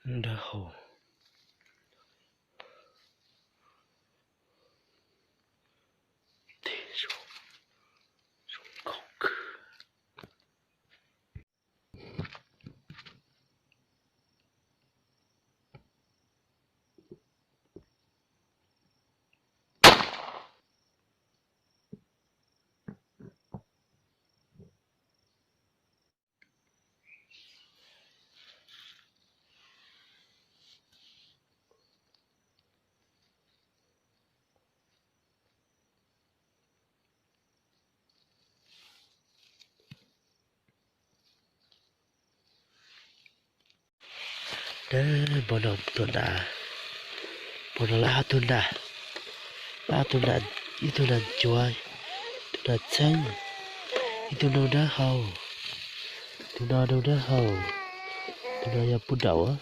Dawb hau. Tej zoo nkauj kawg. Pog no tuaj nram, pog no lawv ob tug nram, lawv ob tug nram, ib tug nram cuav, ib tug nram txheeb, ib tug noog dawb hau, tus no noog dawb hau, tus no yog pub daum.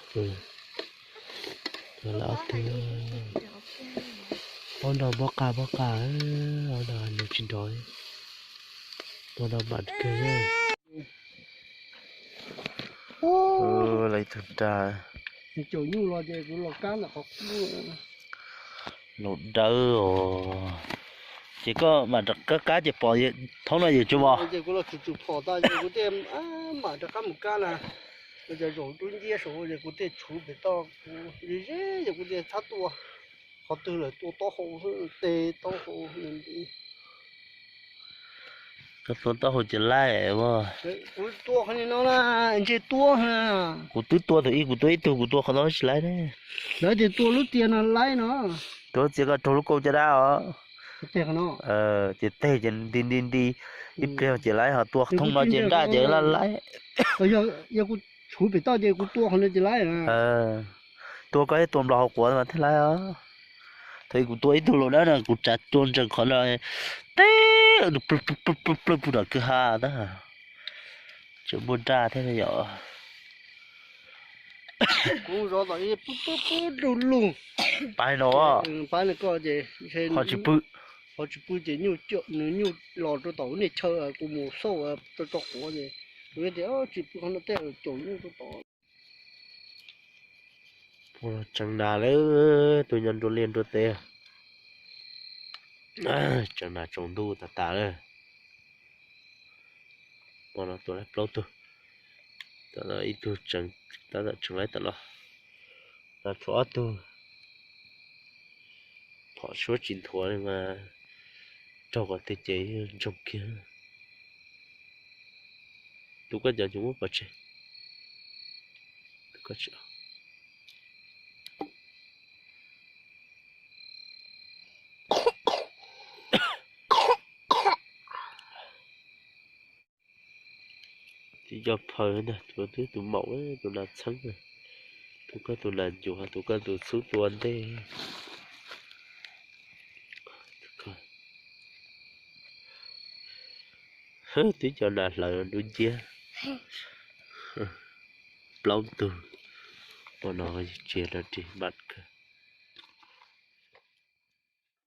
Lawv ob tug, ob no mob qab mob qab, ob no nws tsis nrov, pog no mam kawg. Lawv ib tug nram, caum nyuj los ces kuv los kab ntawm qhov qub. Laus dawb os, ces koj mam rov qab kab ces pom thoob no yawm tsuas mos. Ces kuv los tsuj tsuj phom tas ces kuv thiaj mam rov qab mus kab na. Ces zaum rub nciab saud ces kuv thiaj tshuv pem toj kuv ze ze ces kuv thiaj txhab tua. Qhov twg lawm tua taub hau, tes taub hau nti. Koj tua taub hau ces laib as. Kuv tua qhov no na, ntshe tua na. Kuv twb tua thaum ub, kuv tua ib tug, kuv tua qhov no tsis laib ne. Lawv tias tua lub tias no laib no. Tua lub tias koj raug lub kaus caj dab os. Ces teg ces nti nti nti, ib pliag ces laib, ho tua thoob no ces nraj ces laj laib. Yog kuv tshuv pem toj ces kuv tua qhov no ces laib. Tua koj ib tua nplog hauv quav mas thiaj laib os. Thaum ub kuv tua ib tug laus dawb no kuv tsav tua ntsees qhov no, teb plawg plawg plawg plawg plawg puag nram kwj ha ntag. Tseem muaj nraj thiab yom. Kuv zov tom ib pub pub pub lug lug. Pab no, pab no koj ces ho tsis pw, ho tsis pw ces nyuj, nws nyuj los rau tom nej chaw, kuv mus xauj rau tso quav ces kuv tias tsis pw qhov no tej caum nyuj rau tom. Tseev nas lawm, tus nyob nruab liaj nruab teb. Tseev nas tsaus ntuj tas tas lawm. Pog no tua laib plaub tug, ib tug tseev, tab tom tseev laib tas los. No tshuav ob tug. Phom suab tsis nthuav li mas raug kom tej ces ntsoog kiag. Tus koj cov cov muab pov tseg. Tus koj tsis Tsis nco phaws ntag, tus twb tus maum, tus nas txheeb, tus koj tus nas ncuav, tus koj tus xub tua ntej. Twb cov nas hlawv dub nciab. Plaub tug, pom no tsis yog dog dig, bat kawg.